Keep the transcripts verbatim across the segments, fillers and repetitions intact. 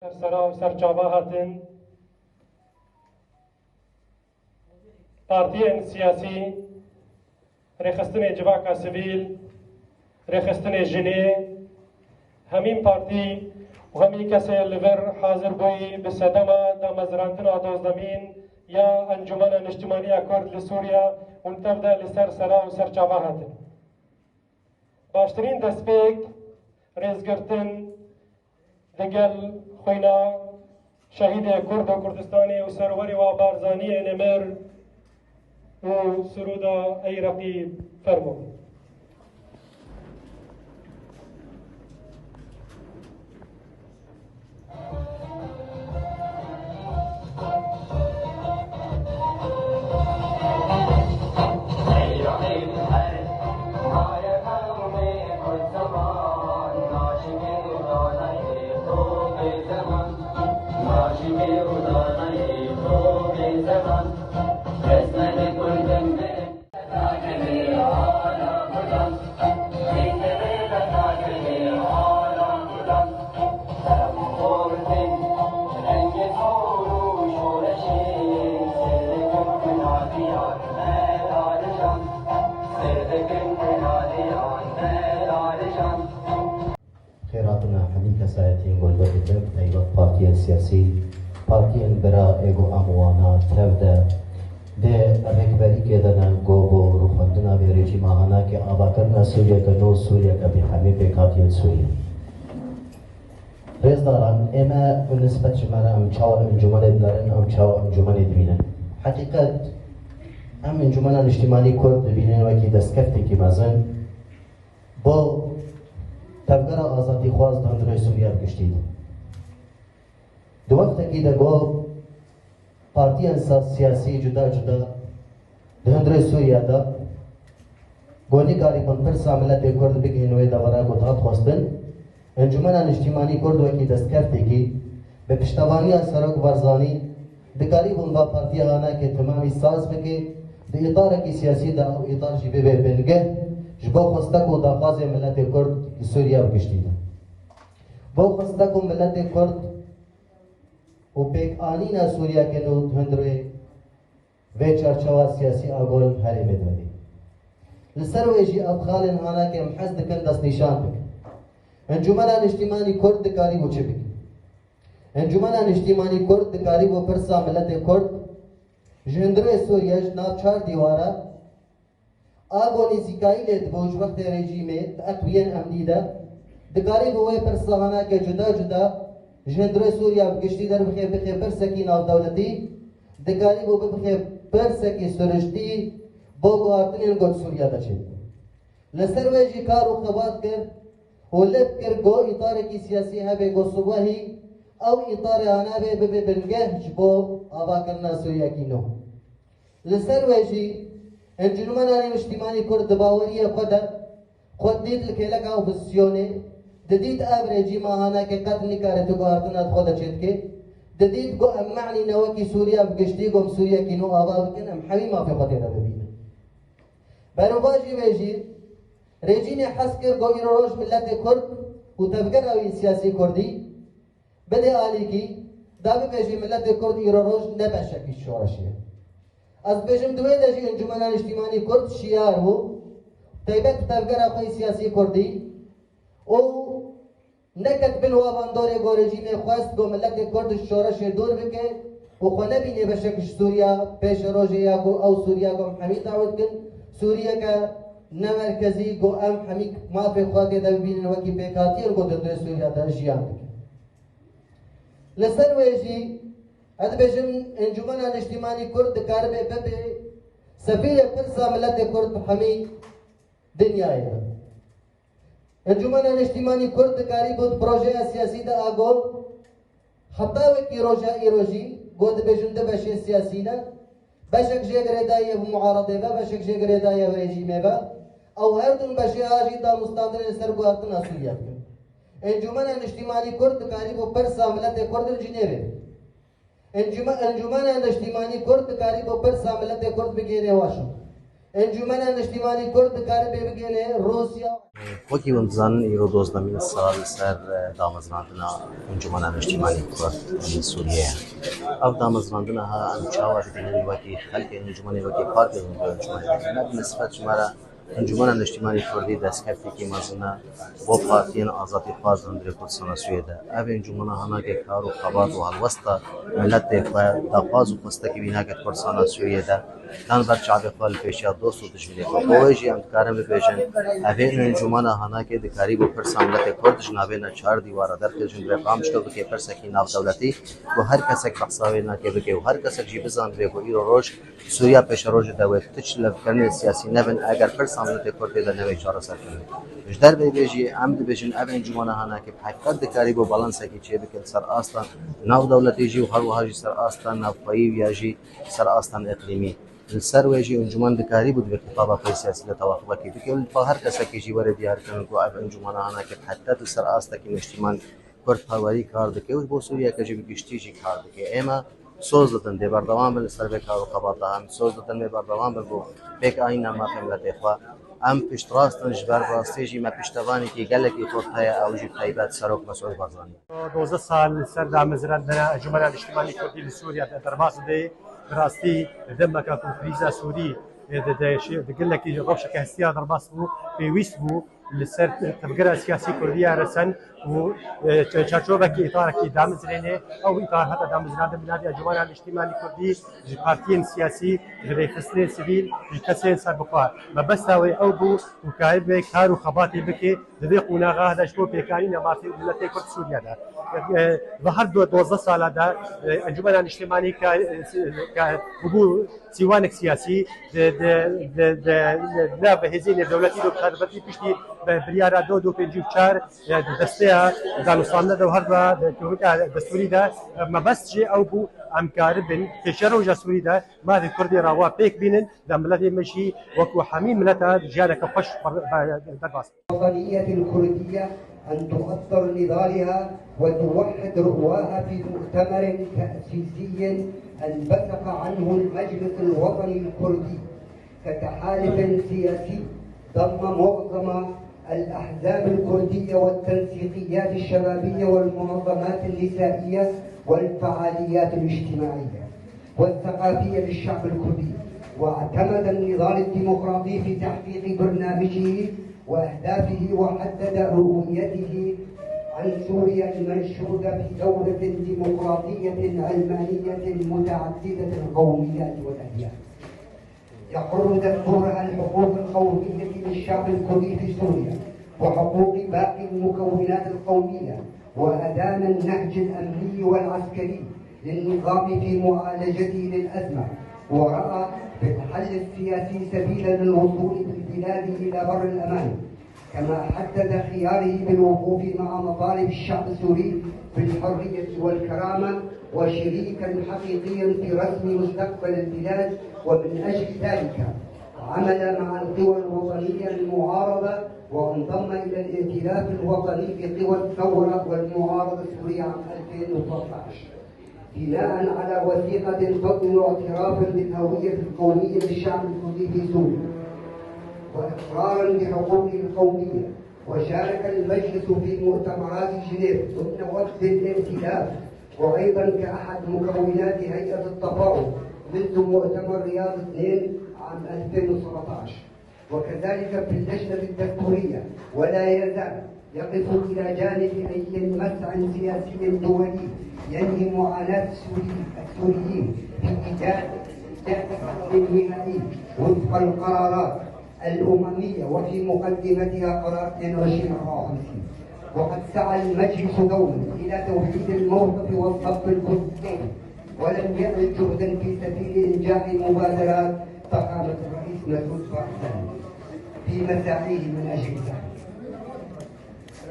Sersera û serçava hatin. Partiyên siyasî, rêxistinê civaka sivîl, rêxistinê jinê, hemî partî û hemî kesê li vir hazir bûyî bi sedema damezrandina dozdemîn ya Encûmena Niştimanî ya Kurd li Sûriye û li tev de li ser sera û serçava hatin. Baştirîn destpêk, rêzgirtin, digel xwîna şehîdê Kurd û Kurdistanê û serwerê wa Barzaniyê nemir û sirûda Eyreqî. Fermo. Xêr hatina hemî kesayetiyên ku li vir dibin, bi taybet partiyên siyasî, partiyên bira ê ku em wana tev de di rêkberîkê de ne ku bo rûxandina vê rejîma hanakê avakirina Sûriyeke nû, Sûriyeke bêhemî pêkhatiye li Sûriye. Rêzdaran, ê me bi nisbet ji me re em çawa encûmenê dinerin, em çawa encûmenê dibînin? Heqîqet, em Encûmena Niştimanî Kurd dibînin wekî destkeftekî mezin bo tevgera azadîxwaz di hundirê Sûriye bi giştî de. Di wextekî de ku partiyên sa-, siyasî cuda cuda di hundirê Sûriye de ku nikarîbûn pirsa miletê Kurd bigihên wê devera ku dihat xwestin, Encûmena Niştimanî Kurd wekî destkeftekî bi piştevaniya Serok Barzanî dikarîbûn va partiya hanakê temamî saz bike, di îtarekî siyasî de ew îtar jî bibe bingeh ji bo xwestek û daxwazê miletê Kurd li Sûriye bi giştî de. Bo xwestek û miletê Kurd û pêkanîna Sûriyeke nû di hundirê vê çarçewa siyasî a gol herêmê de. Li ser wê jî ev xalên hanakê em hez dikin destnîşan bikin. Encûmena Niştimanî Kurd dikarîbû çi bike? Encûmena Niştimanî Kurd dikarîbû pirsa miletê Kurd ji hundirê Sûriye ji nav çar dîwara a ku nêzîkayî lê dibû ji wextê rejîmê di eqliyên emnî de, dikarîbû wê pirsa hanakê cuda cuda ji hundirê Sûriye bi giştî derbixe, bixe pirsekî navdewletî, dikarîbû bibixe pirsekî siruştî bo guhartinên ku di Sûriye de çêdibin. Li ser wê jî kar û xebat kir û lêv kir ku îtarekî siyasî hebe ku sibehî ew îtare hanabê bibe bingeh ji bo avakirina Sûriyekî nû. Li ser wê jî Encûmena Niştimanî Kurd di baweriyê xwe de xwe didît li kêleka opozîsyonê, didît ev rejîma hanakê qet nikare tu guhartina di xwe de çêdike, didît ku em me'nî ne wekî Sûriya bi giştî, ku em Sûriyekî nû ava bikin, em hemî mafê xwe tê de bibînin. Berovajî wê jî rejîmê hez kir ku îro roj miletê Kurd û tevgera wî siyasî Kurdî bide alîkî, da bibêjî miletê Kurd îro roj ne beşekî ji şoreşê ye. Ez dibêjim di wê de jî Encûmena Niştimanî Kurd şiyar bû, taybet bi tevgera xwe yê siyasî Kurdî û neket bin wa bandorê ku rejîmê xwest ku miletê Kurd ji şoreşê dûr bike û xwe nebîne beşek ji Sûriya pêşerojê ya ku ew Sûriya ku em hemî dawet dikin, Sûriyeke ne merkezî ku em hemî mafê xwe tê de bibînin wekî pêkhatiyên ku di hundirê Sûriya de jiyan dikin. Li ser wê jî ez dibêjim Encûmena Niştimanî Kurd dikaribe bibe sefîrê pirsa miletê Kurd bi hemî dinyayê de. Encûmena Niştimanî Kurd dikarîbû di projeya siyasî de a ku heta wekî roja îro jî ku dibêjin du beşê siyasî ne, beşek jê girêdayî ye bi muaredê ve, beşek jê girêdayî ye bi rejîmê ve. Ew her du beşê a jî damûstandinê li ser guhertina Sûriye dikin. Encûmena Niştimanî Kurd dikarîbû pirsa miletê Kurd li Cinêvê. Encûme-, Encûmena Niştimanî Kurd dikarîbû pirsa miletê Kurd bigihîne Washington. Encûmena Niştîmanî Kurd dikare pê bigihîne Rûsya. Wekî hûn dizanin, îro dozdemîn sal li ser, e, damezrandina Encûmena Niştîmanî Kurd li Sûriyê ye. Ev damezrandina ha em çawa dibînin wekî xelkê encûmenê, wekî partiyên encûmenê dibînin? Bi nisbet ji me re Encûmena Niştîmanî Kurdî destkeftekî mezin e bo partiyên azadîxwaz li hundirê Kurdistana Sûriyê de. Ev encûmena hinekê kar û xebat û helwesta miletê xwe, daxwaz û xwestekî wî nake Kurdistana Sûriyê de. Kan ber çavê xwe li pêşiya dost û dijminê xwe. Bo wê jî em dikarin bibêjin, ev ê encûmena hinekê dikarîbû pirsa miletê Kurd ji navê ne çar dîwara derxist, ji hundirê xwe bişkevbike pirsekî navdewletî. Ku her kesek behsa wê hinekê bike û her kesek jî bizanibe ku îro roj Sûriya pêşerojê de wê tu çi levkirinên siyasî nebin, eger pirsa miletê Kurd tê de nebe çareserkirin. Ji derveyî vê jî em dibêjin, ev encûmena hinekê bi heqîqet dikarîbû balansekî çêbike li ser asta navdewletî jî û her wiha jî ser asta navxweyî û ya jî ser asta îqlîmî. Li ser wê jî encûmen dikarîbû di vê xitaba xwe siyasî de tewafukekî bike û li her kesekî jî were diyarkirin ku ev encûmena hinekê bi heqîqet li ser astekî niştîman Kurdperwerî kar dike û ji bo Sûriyeke jî bi giştî jî kar dike. Ême soz didin dê berdewam bin li ser vê kar û xebata, em soz didin wê berdewam bin bo pêkanîna mafê miletê xwe. Em piştrast in, ji ber rastî jî me piştevanekî gelekî xurt heye, ew jî taybet Serok Mesûd Barzanî. Dozdeh sal li ser damezrandina Encûmena Niştîmanî Kurdî li Sûriye de derbas dê, bi rastî di demeke ku krîza Sûrî, e, di, di, di gelekî rewşeke hestiya derbas bû, pêwîst bû li ser tevgera siyasî Kurdî ya resen û, e, çarçovekî îtarekî damezrêne. Ew îtar heta damezrandin bi navê Encûmena Niştîmanî Kurdî ji partiyên siyasî, ji rêxistinên sivîl, ji kesên serbixwe. Mebesta wê ew bû ku karibe kar û xebatê bike di vê qonaxa de ji bo pêkanîna mafê miletê Kurd Sûriye de. E, ve her du-, dozdeh sala de, e, Encûmena Niştîmanî ka, e, si-, ka bûbû sîwanek siyasî di, di, di, di, di nav hêzên nêvdewletî de bi taybetî piştî bi biryara du du pêncî û çar, e, di desteya danûstandina de û her du di komîta destûrî de, e, mebest jî ew bû em karibin pêşeroja Sûrî de mafê Kurdê rawa pêk bînin, da miletê me jî wekû hemî mileta jiyaneke xweş ber-, ber-, derbas. الوطنية الكردية أن تؤطر نضالها وتوحد رؤواها في مؤتمر تأسيسي انبثق عنه المجلس الوطني الكردي كتحالف سياسي ضم معظم الأحزاب الكردية والتنسيقيات الشبابية والمنظمات النسائية والفعاليات الاجتماعية والثقافية للشعب الكردي، واعتمد النضال الديمقراطي في تحقيق برنامجه وأهدافه، وحدد رؤيته عن سوريا المنشودة في دولة ديمقراطية علمانية متعددة القوميات والأديان. يقر دستورها الحقوق القومية للشعب الكردي في سوريا وحقوق باقي المكونات القومية، وأدان النهج الأمني والعسكري للنظام في معالجته للأزمة، ورأى في الحل السياسي سبيلا للوصول بالبلاد إلى بر الأمان، كما حدد خياره بالوقوف مع مطالب الشعب السوري في الحرية والكرامة وشريكا حقيقيا في رسم مستقبل البلاد. ومن أجل ذلك عمل مع القوى الوطنية المعارضة وانضم إلى الائتلاف الوطني لقوى الثورة والمعارضة السورية عام ألفين وثلاثطعش، بناء على وثيقة تضمن اعترافا بالهوية القومية للشعب الكردي في سوريا وإقرارا بحقوقه القومية. وشارك المجلس في مؤتمرات جنيف ضمن وفد الائتلاف، وأيضا كأحد مكونات هيئة التفاوض منذ مؤتمر رياض اثنين عام ألفين وسبعطعش، وكذلك في اللجنة الدستورية، ولا يزال يقف إلى جانب أي مسعى سياسي دولي ينهي معاناة السوري-، السوريين في إيجاد، إيجاد حل نهائي وفق القرارات الأممية، وفي مقدمتها قرار اثنين وعشرين أربعة وخمسين. وقد سعى المجلس دوما إلى توحيد الموقف والصف الكردي، ولم يعد جهدا في سبيل إنجاح مبادرات فخامة الرئيس مسعود بارزاني في مساعيه من أجل ذلك.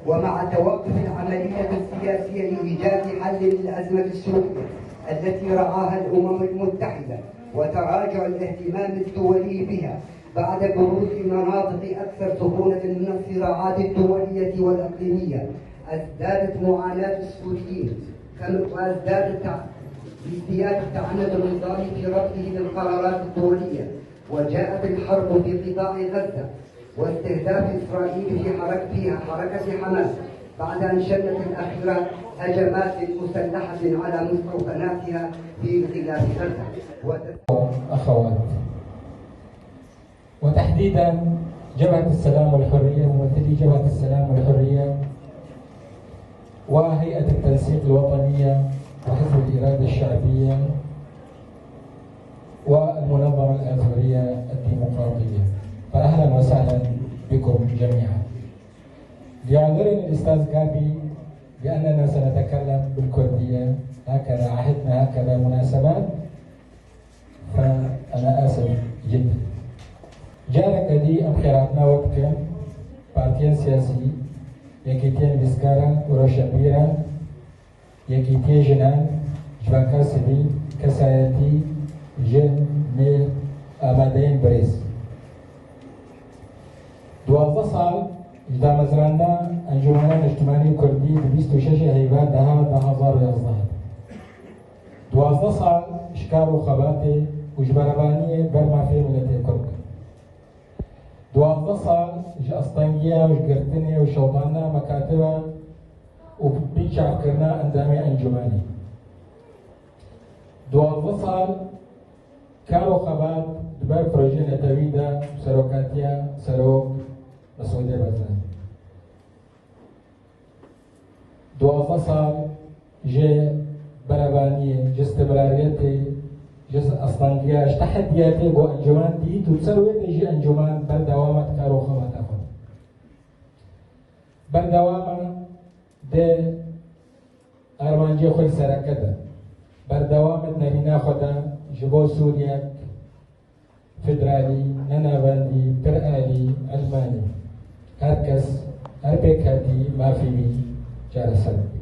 ومع توقف العملية السياسية لإيجاد حل للأزمة السورية التي رعاها الأمم المتحدة وتراجع الاهتمام الدولي بها بعد بروز مناطق أكثر سخونة من الصراعات الدولية والإقليمية، ازدادت معاناة السوريين كم-، وازدادت تع-، بازدياد التعنت النظامي في رفضه للقرارات الدولية وجاءت الحرب في قطاع غزة واستهداف إسرائيل في حرك-، فيها حركة حماس بعد أن شنت الأخيرة هجمات مسلحة على مستوطناتها في انغلاف غزة. وت- أخوات، وتحديدا جبهة السلام والحرية، ممثلي جبهة السلام والحرية وهيئة التنسيق الوطنية وحزب الإرادة الشعبية والمنظمة الآثورية الديمقراطية. فأهلا وسهلا بكم جميعا. ليعذرني الأستاذ غابي بأننا سنتكلم بالكردية، هكذا عهدنا، هكذا مناسبات، فأنا آسف جدا. Careke dî em xêrhatina we dikin partiyên siyasî, yekîtiyên nivîskaran û rewşenbîran, yekîtiyê jinan, civaka sivîl, kesayetî, jin, mêr, amadeyên birêz. Duwazdeh sal ji damezrandina Encûmena Niştimanî Kurdî di bîst û şeşê Heyva deha du hezar û yazdeh. Duwazdeh sal ji kar û xebatê û ji berevaniyê ber mafê miletê Kurd. Duwazdeh sal ji astengiya û ji girtinê û şewitandina mekatiba û binçavkirina endamê encûmenê. Duwazdeh sal kar û xebat di ber projeyê netewî de bi serokatiya Serok Mesûdê Barzanî. Duwazdeh sal ji berevaniyê, ji îstimirariyetê, ji astengiya, ji tehediyatê ku encûmen dît û di ser wê tê jî encûmen berdewam e di kar û xebata xwe. Berdewam e di armancê xwe li sereke de. Berdewam e di nerîna xwe de ji bo Sûriyek federalî, ne navendî, pir alî, ilmanî. Her kes, her pêkhatî mafê wî çareser bike.